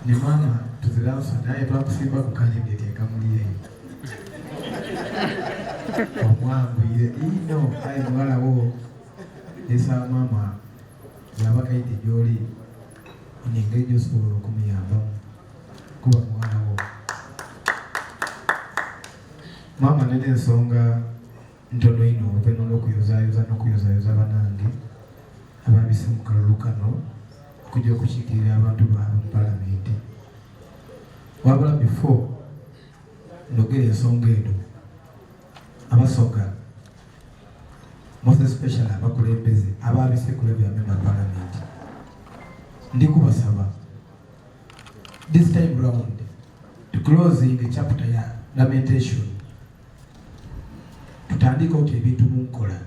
Ni maama tuzira nsoni aye twakusimbaku candidate e Kamuli eyo. Omwanguyire inho aye mughala wo nsaba maama bwaba kaidhe gyoli ino engeri gyosobola okumuyambamu kuba mughala wo. Maama nina ensonga ntono inho oluvainhuma lw'okuyozayoza n'okuyozayoza banange ababise mu kalulu kano okugya okukiikirira abantu baabwe mu palamenti. Wabula before ndhogere ensonga edho, Abasoga most especially abakulembeze ababise ku level ya member parliament, ndi kubasaba this time round to closing a chapter ya lamentation tutandike oti ebintu munkola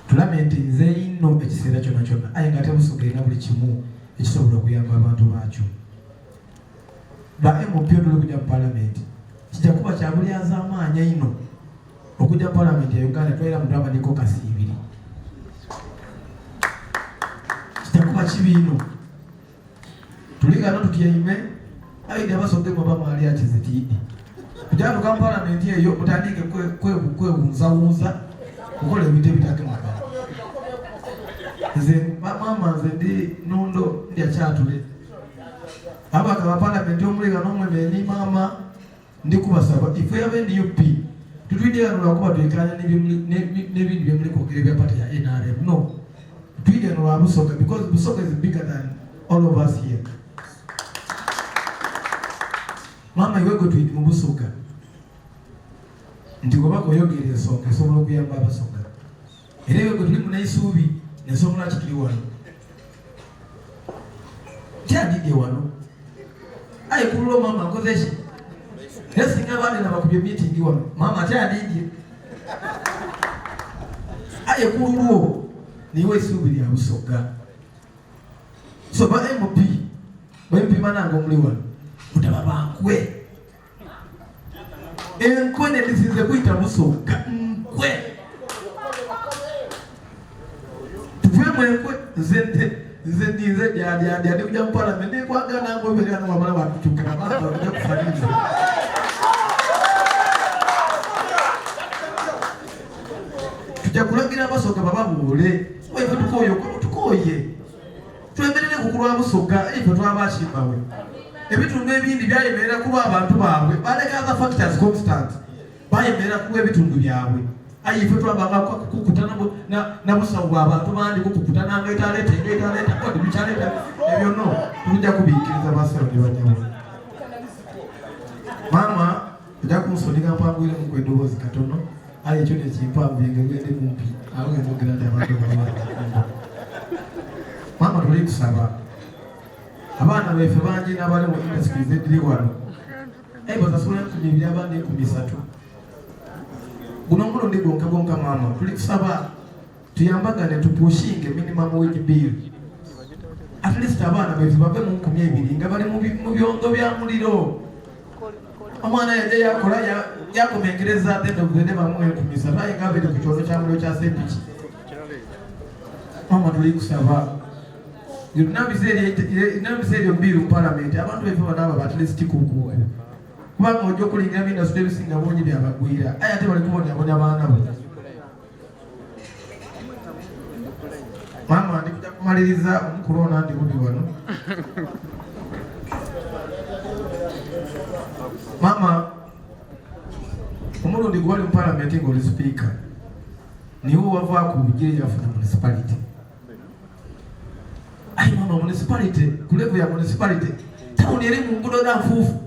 tulamenti nze inno ekiseera kyona kyona aye nga tebusoga erina buli kimu ekisobola okuyamba abantu baakyo ba MP otuli kujja mu palamenti kijja kuba kya bulyazaamaanyi einho okujja mu palamenti ya Uganda twaira muntu amanyiko kasiibiri kijja kuba kibi inho Tuli ghano tutyaime aye abasoga imwe oba mwali akize tiidi. Kujatuka mu palamenti eyo mutandiike kwewunzawunza kukola ebintu ebitagemagana. Nze maama nze ndi nundo ndya kyatule. Ababaka ba palamenti omuli ghano mwe ni maama Ndi kubasaba ife abe nup tutwidye ghano lwakuba twekanya n'ebindi byemuli kwogera ebya party ya NRM no twidye ghano lwa Busoga because Busoga is bigger than all of us here. Maama iwe gwe twidi mu Busoga nti bw'oba ng'oyogera ensonga esobola okuyamba Abasoga era iwe gwe tuli munaisuubi ensonga lwaki tuli wano kyadidde wano aye kululwo maama nkoze ki naye singa abaana nabakubye meeting wano maama kyadidye aye kululwo niwe esuubi lya busoga so ba mp bwempima nange omuli wano mutaba bankwe Enkwe nedisinze kwita Busoga nkwe tuvemu enkwe nze nze ndinze dyadyadya ndi kuja mu palamenti ndikwagana ngoberera nowamala wakukyukira abantu bakuja kufaniriza tujja kulagira abasoga bababuule waife tukoye tukoye Twemerere ku kulwa Busoga ife twabakimbawe. Ebitundu ebindi byayemerera ku lw'abantu baabwe, baleka other factors constant, bayemerera ku lw'ebitundu byabwe. Aye ife twabanga kukukuta na busawo bwa bantu bandi kukukuta nangaita aleeta engaita aleeta kodi bikyaleeta ebyo no tujja kubiikiriza basebo ne banyabo. Maama ojja kunsonyiga mpangwiremu ku eddoboozi katono aye ekyo nekimpanguye nga bwendi mumpi awo ngenogera nti abantu baaa maama tuli kusaba abaana baife bangi n'abali mu industries ediri wano aye basasula enkumi ebiri abandi enkumi isatu guno omulundi gwonka gwonka maama tuli kusaba tuyambagane tupushinge minimum wage bill at least abaana baife bave mu nkumi ebiri nga bali mu byondo bya muliro omwana yaja yakola yakomenkereza at the end of the day bamuwa enkumi isatu aye nga abiri ku kyondo kya muliro kya sempiki mama tuli kusaba nambisa eryo bill mu palamenti abantu baife banaaba at least kukuku kubanga ojja okulingira bindasitule ebisinga bungi byabagwira aye ate bali kubonyabonya baana bo Maama ndi kuja kumaliriza omukulu ono andi bubi wano. Maama omulundi gwali mu palamenti ng'oli sipiika niwe wavaako Bugiri yafuna municipality. Ayi maama municipality ku level ya municipality tawuni eri mu ngudo na nfuufu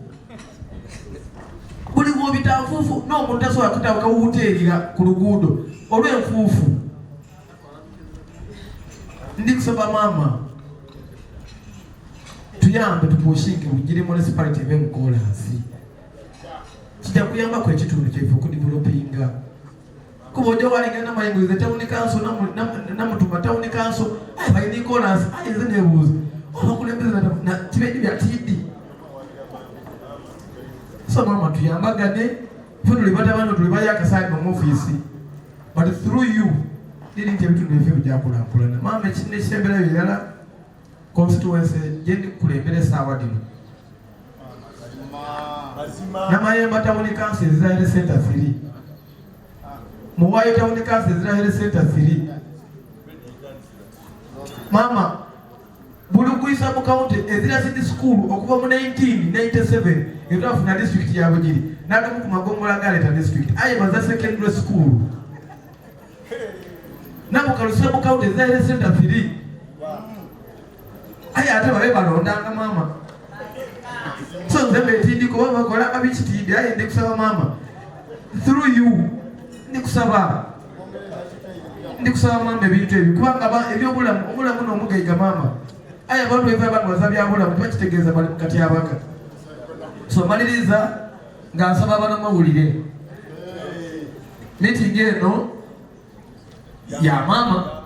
buli bwobita nfuufu n'omuntu tasobola kutabuka wuteerira ku luguudo olw'enfuufu ndi kusaba maama tuyambe tupushinge Bugiri municipality ebe mu kolansi kijja kuyambako ekitundu kyaife okudivelopinga kuba ojja walinga namayengo ize tawuni kanso namutuma tawuni kanso aye balina ikolansi aye nze nebuuza obakulembeze kibendi bya tiidi so mama tuyambagane fe tuli batabani tuli bali akasaani mu ofiisi but through you diri nti ebitundu ebife bijakulankulana maama ekintu ekisemberayo irala. Constituency gye ndi kukulembera esaawa dhino. Namayemba Town Council ezira health center 3. Muwayo Town Council ezira health center 3. Mama, Bulugwisa mu county ezira seed school okuva mu 1997 etwafuna district ya Bugiri n'agamu ku magombolola agaleeta district aye baza secondary school. Nabukalu sub county ezira health center 3. Aye ate babe balondanga maama. So nze mbetindiko baba bakola abikitindi aye ndi kusaba maama through you ndi kusaba ndi kusaba maama ebintu ebyo kubanga ebyobulamu obulamu n'omugaiga maama aye abantu beva banwaza byabulamu tebakitegeeza bali mukatyabaga so maliriza nga nsaba abanamawulire meeting eno ya maama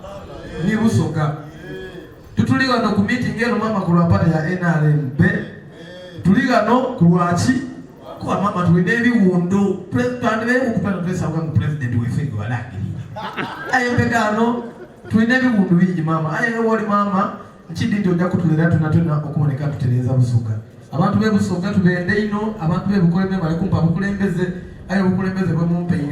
ni Busoga tutuli wano ku meeting eno maama ku lwa party ya NRM be tuli wano ku lwaki kuba maama tulina ebiwundu twandibekukupena twesabuka mu president wefe gwe balangirira aye mpegaano tulina ebiwundu bingi maama aye woli maama nkidi nti ojja kutulera tunatuna okuboneka tutereeza Busoga abantu b'e Busoga tubende ino abantu b'e Bukoleme bali kumpa bukulembeze aye obukulembeze bwe mumpeire.